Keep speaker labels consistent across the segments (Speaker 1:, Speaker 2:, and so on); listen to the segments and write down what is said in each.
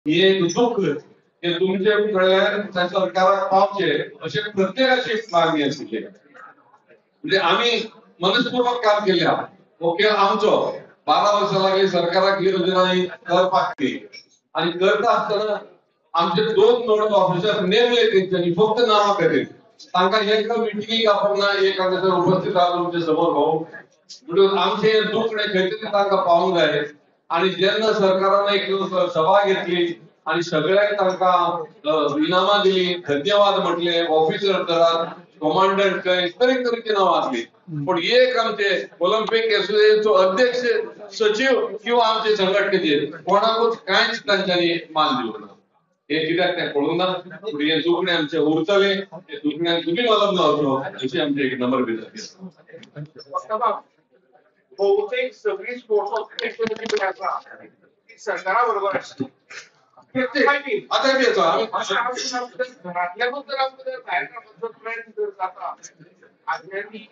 Speaker 1: हे एक दुःख हे तुमचे कडल्यान त्या सरकाराक पावचे अशें प्रत्येकाची मागणी आशिल्ली. म्हणजे आमी मनस्पूर्वक काम केले. हो खेळ आमचो 12 वर्सां लागली सरकाराक ही योजना करपाक ती, आनी करता आसतना आमचे 2 नोडल ऑफिसर नेमले तेंच्यांनी फक्त नांवा खातीर. तांकां एका मिटिंगेक आपोवंक ना, एक हांगासर उपस्थित आहा तुमचे समोर भाऊ. म्हणून आमचे दुखणे खंय तरी तांकां पावूंक जाय. आनी जेन्ना सरकारान एक सभा घेतली आनी सगळ्यांक तांकां इनामां दिली, धन्यवाद म्हटले, ऑफिसर करात, कमांडंट खंय तरेतरेची नांवां आसली, पण एक आमचे ऑलिम्पिक असोसिएशनचो अध्यक्ष, सचिव किंवा आमचे संघटनेचे कोणाकूच कांयच तांच्यांनी मान दिवंक ना. हे कित्याक तें कळूंक ना. पूण हे दुखणे आमचे उरतले, हे दुखण्याक तुमी मलम लावचो अशी आमची एक नंबर विनंती.
Speaker 2: बहुतेक सगळी स्पोर्ट्स ऑफिसर आसा ती सरकारा बरोबर आसता.
Speaker 1: आता बी आसा
Speaker 2: घरांतल्यानूच जर आमकां जर भायर काडपाचो प्रयत्न जर जाता, आदल्यांनी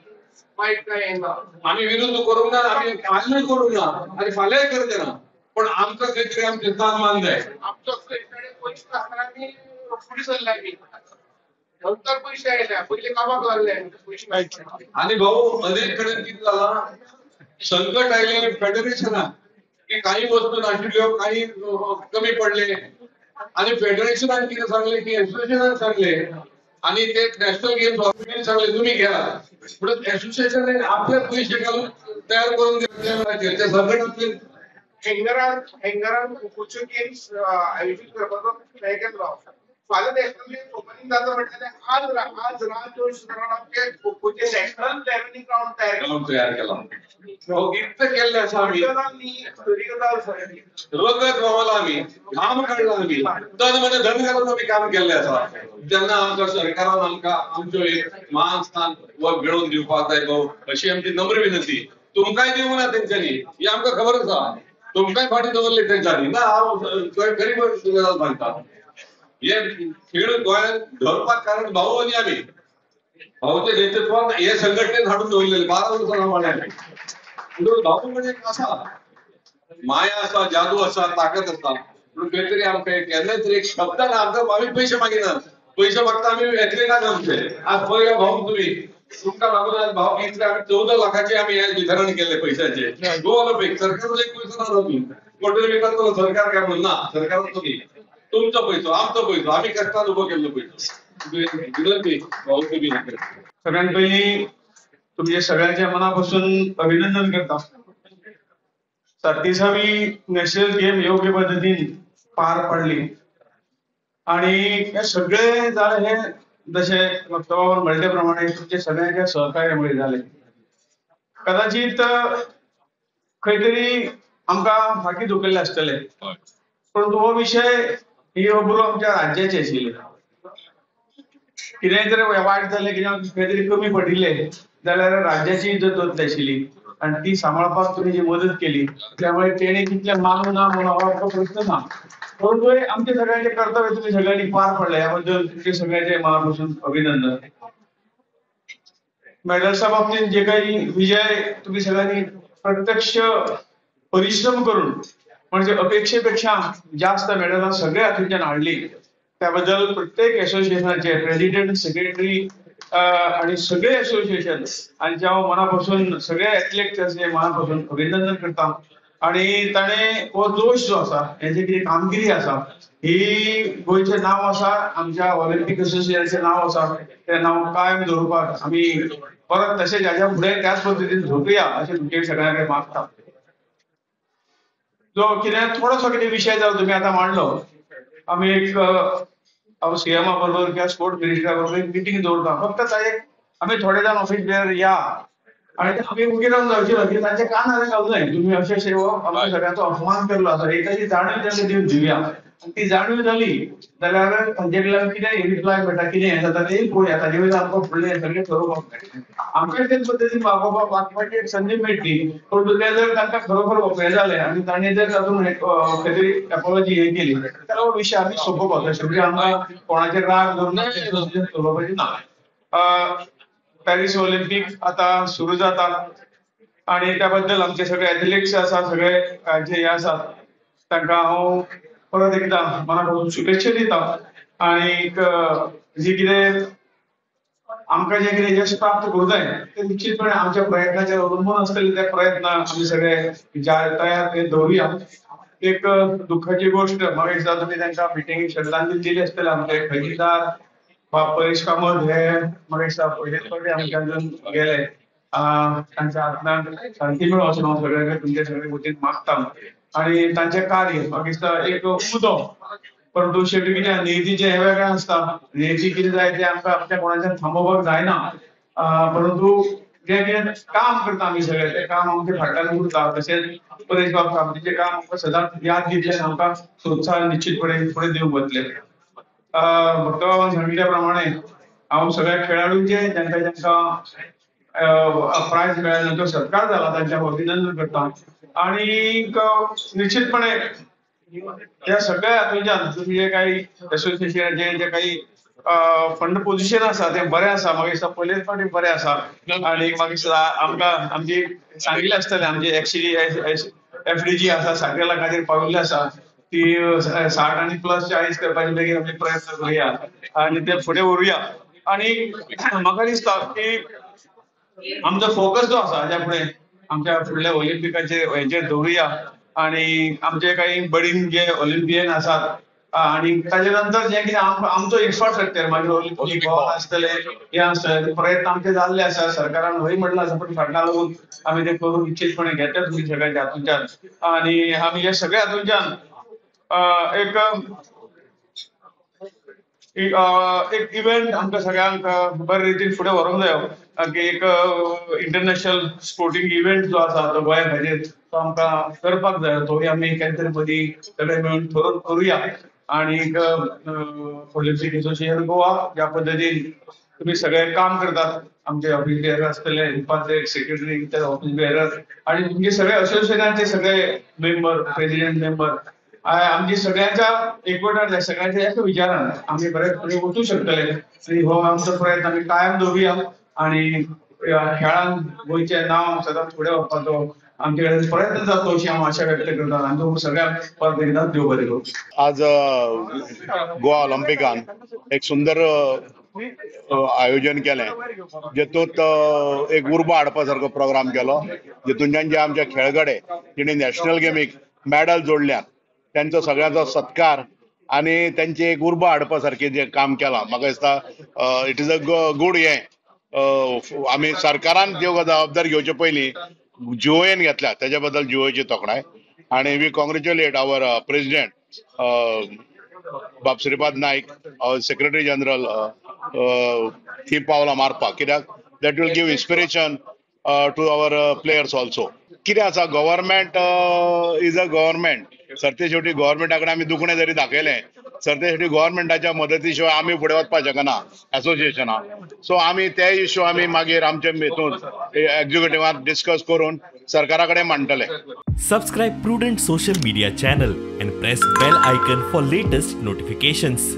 Speaker 2: वायट काय येना.
Speaker 1: आमी विरोध करूंक ना, आमी आजूय करूंक ना आनी फाल्यांय करचे ना, पण आमकां खंय तरी आमचें जान मान जाय.
Speaker 2: आमचो कडेन पयशे नासतना आमी फुडें सरले, आमी नंतर पयशे आयले, पयलीं कामाक लागले पयशे.
Speaker 1: आनी भाऊ अनेक कडेन कितें जालां, संकट आयलें फेडरेशनाक की काही वस्तू नाशिल्ल्यो, काही कमी पडले, आनी फेडरेशनान कितें सांगलें की एसोसिएशनान सांगलें आनी ते नॅशनल गेम्स ऑफिसान सांगलें तुमी घेयात. म्हणून एसोसिएशनान आपले पयशे घालून तयार करून दिले ते संकट आपले.
Speaker 2: हँगरान खोखोच्यो गेम्स आयोजीत करपाचो हें केल्लो. फाल्यां नॅशनल गेम्स ओपनिंग जाता म्हटल्यार आज रात 2 आमचे खोखोचे नॅशनल लेवलिंग ग्राउंड
Speaker 1: तयार केला. इतलें केल्लें आसा आमी, रगत व्हांवला आमी, घाम काडला आमी, तन मन धन घालून आमी काम केल्लें आसा. तेन्ना आमकां सरकारान आमकां आमच्यो एक मान स्थान मेळोवन दिवपाक जाय भाऊ, अशी आमची नम्र विनंती. तुमकांय दिवंक ना तेंच्यांनी, ही आमकां खबर आसा. तुमकांय फाटीं दवरले तेंच्यांनी ना. हांव खरी गजाल सांगता, हे खेळ गोंयांत धरपाक कारण भाऊ आनी आमी, भाऊच्या नेतृत्वान हे संघटनेन हाडून दवरलेले 12 वर्सां हांव. म्हणून भाऊ म्हणजे आसा माया आसा, जादू आसा, ताकद आसा. म्हणून खंय तरी आमकां केन्नाय तरी एक शब्दान आमकां आमी पयशे मागिनात, पयशे मागता आमी एथलिटाक आमचे. आज पळया भाऊ तुमी, तुमकां लागून आज भाव इतले आमी 14 लाखाचे आमी हे वितरण केले पैशाचे. गोवा ऑलिम्पिक सरकार एक पयसो ना तुमी कोण तरी विकतलो सरकार काय म्हणून ना, सरकाराचो न्ही, तुमचो पयसो, आमचो पयसो, आमी कश्टान उबो केल्लो पयसो. विनंती भाऊ तुमी
Speaker 3: सगळ्यात पहिली तुमचे सगळ्यांच्या मनापासून अभिनंदन करता. 37वी नॅशनल गेम योग्य पद्धतीन पार पडली आणि हे सगळे जाले हे जसे वक्तव्यावर म्हणल्याप्रमाणे तुमच्या सगळ्यांच्या सहकार्यामुळे झाले. कदाचित खंय तरी आमकां फाटी धुकल्ले आसतले, परंतु हो विशय ही अब्रू आमच्या राज्याची आशिल्ली. कितेंय जर वायट जालें, कितें खंय तरी कमी पडिल्लें जाल्यार राज्याची इज्जत वतली आशिल्ली आनी ती सांबाळपाक तुमी जी मदत केली त्यामुळे तेणी तितलें मानू ना म्हणून हो आमकां प्रश्न ना, परंतु आमचे सगळ्यांचे कर्तव्य तुमी सगळ्यांनी पार पडले ह्या बद्दल तुमचे सगळ्यांचे मनापासून अभिनंदन. मेडल्सा बाबतीत जे काही विजय तुम्ही सगळ्यांनी प्रत्यक्ष परिश्रम करून म्हणजे अपेक्षेपेक्षा जास्त मेडलां सगळ्या हातूंतल्यान हाडली त्याबद्दल प्रत्येक असोसिएशनाचे प्रेसिडेंट, सेक्रेटरी आणि सगळे असोसिएशन हांचे हांव मनापासून सगळे एथलेट्सांचे मनापासून अभिनंदन करता. आणि ताणें हो जोश जो आसा, हेजी कितें कामगिरी आसा ही गोंयचें नांव आसा, आमच्या ऑलिम्पिक असोसिएशनाचें नांव आसा, तें नांव कायम दवरपाक आमी परत तशेंच हाज्या फुडें त्याच पद्दतीन झोपया अशें तुमचे सगळ्यां कडेन मागता. जो कितें थोडोसो कितें विशय जालो तुमी आतां मांडलो, आमी एक हांव सीएमा बरोबर किंवा स्पोर्ट्स मिनिस्टरा बरोबर एक मिटींग दवरता. फक्त ताजे आमी थोडे जाण ऑफिस बेर या आनी आमी उगी रावन जावचे ना, की तांच्या कानार घालूं जाय तुमी अशें अशें हो आमच्या सगळ्यांचो अपमान केल्लो आसा, एक ताची जाणीव तांकां दिवन दिवया. ती जाणीव जाली जाल्यार तांचे कडल्यान कितें रिप्लाय मेळटा, कितें हें जाता तें पळोवया. ताजे वयल्यान आमकां फुडलें सगळें ठरोवपाक मेळटा. आमकां तेच पद्दतीन वागोवपाक वागपाची एक संदी मेळटली, पूण तें जर तांकां खरोखर हें जालें आनी ताणें जर तातूंत खंय तरी एपोलॉजी हें केली जाल्यार हो विशय आमी सोंपोवपाक पावतले. शेवटी आमकां कोणाचेर राग धरून चलोवपाची ना. पॅरीस ऑलिम्पिक आतां सुरू जाता आनी त्या बद्दल आमचे सगळे एथलिट्स आसा, सगळे जे हे आसात तांकां हांव परत एकदा मना पासून शुभेच्छा दिता आनी जी कितें आमकां जें कितें यश प्राप्त करूंक जाय तें निश्चितपणे आमच्या प्रयत्नाचेर अवलंबून आसतले. ते प्रयत्न आमी सगळे तयार दवरुया. एक दुःखाची गोष्ट म्हाका दिसता तुमी तांकां मिटिंगी श्रद्धांजली दिली आसतली. आमचे खजिनदार बाब परेश कामत हे म्हाका दिसता पयलेच फावटी आमच्यान गेले. तांच्या आत्म्याक शांती मेळो अशें हांव सगळ्यांक तुमच्या सगळे वतीन मागता. आनी तांचें कार्य म्हाका दिसता एक उदो, परंतु शेवटी कितें नियतीचें हें वेगळें आसता. नियती कितें जाय तें आमकां आमच्या कोणाच्यान थांबोवपाक जायना, परंतु जें कितें काम करता आमी सगळे तें काम आमच्या फाटल्यान उरता. तशेंच परेश बाब कामतीचें काम आमकां सदांच याद दितलें, आमकां प्रोत्साहन निश्चितपणे फुडें दिवंक वतलें. भक्तबाबान सांगिल्ल्या प्रमाणे हांव सगळ्या खेळाडूंचे जांकां जांकां प्रायज मेळ्ळें जो सत्कार जाला तांच्या अभिनंदन करता. आनी निश्चितपणे ह्या सगळ्या हातूंतल्यान तुमी जे काही एसोसिएशनाचे जे काही फंड पोझिशन आसा तें बरें आसा. म्हाका दिसता पयलेच फावटी बरें आसा. आनी म्हाका दिसता आमकां आमची सांगिल्लें आसतलें आमची एक्सी एफडीजी आसा 60 लाखाचेर पाविल्ली आसा, ती 60 आनी प्लस 40 करपाचे बेगीन आमी प्रयत्न करुया आनी ते फुडें व्हरुया. आनी म्हाका दिसता की आमचो फोकस जो आसा हाज्या फुडें आमच्या फुडल्या ऑलिम्पिकाचेर हेचेर दवरुया. आनी आमचे काही बडींग जे ऑलिम्पियन आसात आनी ताजे नंतर जें कितें आमचो इन्फ्रास्ट्रक्चर मागीर ऑलिम्पिक हॉल आसतलें हें आसतलें प्रयत्न आमचे जाल्ले आसा. सरकारान हय म्हणलां आसा, पूण फाटल्यान लागून आमी ते करून निश्चितपणे घेतले तुमी सगळ्यांच्या हातूंतल्यान. आनी आमी हे सगळ्या हातूंतल्यान एक इव्हेंट आमकां सगळ्यांक बरे रितीन फुडें व्हरूंक जायो की एक इंटरनॅशनल स्पोर्टींग इव्हेंट जो आसा तो गोंया खातीर तो आमकां करपाक जाय. तोय आमी केन्ना तरी मदीं सगळे मेळून ठरोवन करुया. आनी ऑलिम्पिक एसोसिएशन गोवा ज्या पद्दतीन तुमी सगळे काम करतात, आमचे ऑफिस बेअरर आसतले, उपाध्यक्ष, सेक्रेटरी, ऑफिस बेअरर आनी तुमचे सगळे असोसिएशनाचे सगळे मेंबर, प्रेसिडेंट मेंबर, आमची सगळ्यांच्या एकवटान सगळ्यांच्या एका विचारान आमी बरे फुडें वचूं शकतले. आनी हो आमचो प्रयत्न आमी कायम दवरुया. आनी खेळान गोंयचें नांव सदांच फुडें व्हरपाचो आमचे कडेन प्रयत्न जातो अशी हांव आशा व्यक्त करता. आनी सगळ्यांक परत एकदा देव बरें करूं.
Speaker 4: आज गोवा ऑलिम्पिकान एक सुंदर आयोजन केलें जेतूंत एक उर्बा हाडपा सारको प्रोग्राम केलो, जेतूंतल्यान जे आमचे खेळगडे जेणी नॅशनल गेमीक मॅडल जोडल्यात त्यांचो सगळ्यांचो सत्कार आनी त्यांची एक उर्बा हाडपा सारकें जें काम केलां. म्हाका दिसता it is a good हें. आमी सरकारान त्यो जबाबदारी घेवचे पयलीं जिओएन घेतल्या तेज्या बद्दल जिओची तोखणाय. आनी we congratulate our president बाब Shripad Naik, our secretary general, ती पावलां मारपाक, कित्याक that will give inspiration to our players also. कितें आसा, गव्हर्मेंट is a government. सरते शेवटी गव्हर्मेंटा कडेन आमी दुखणें जरी दाखयलें, सरते शेवटी गव्हर्मेंटाच्या मदती शिवाय आमी फुडें वचपाक शकना एसोसिएशना. सो आमी ते इश्यू आमी मागीर आमचे हितून एक्झिक्युटिव्हान डिस्कस करून सरकारा कडेन मांडटले.
Speaker 5: Subscribe Prudent social media channel and press bell icon for latest notifications.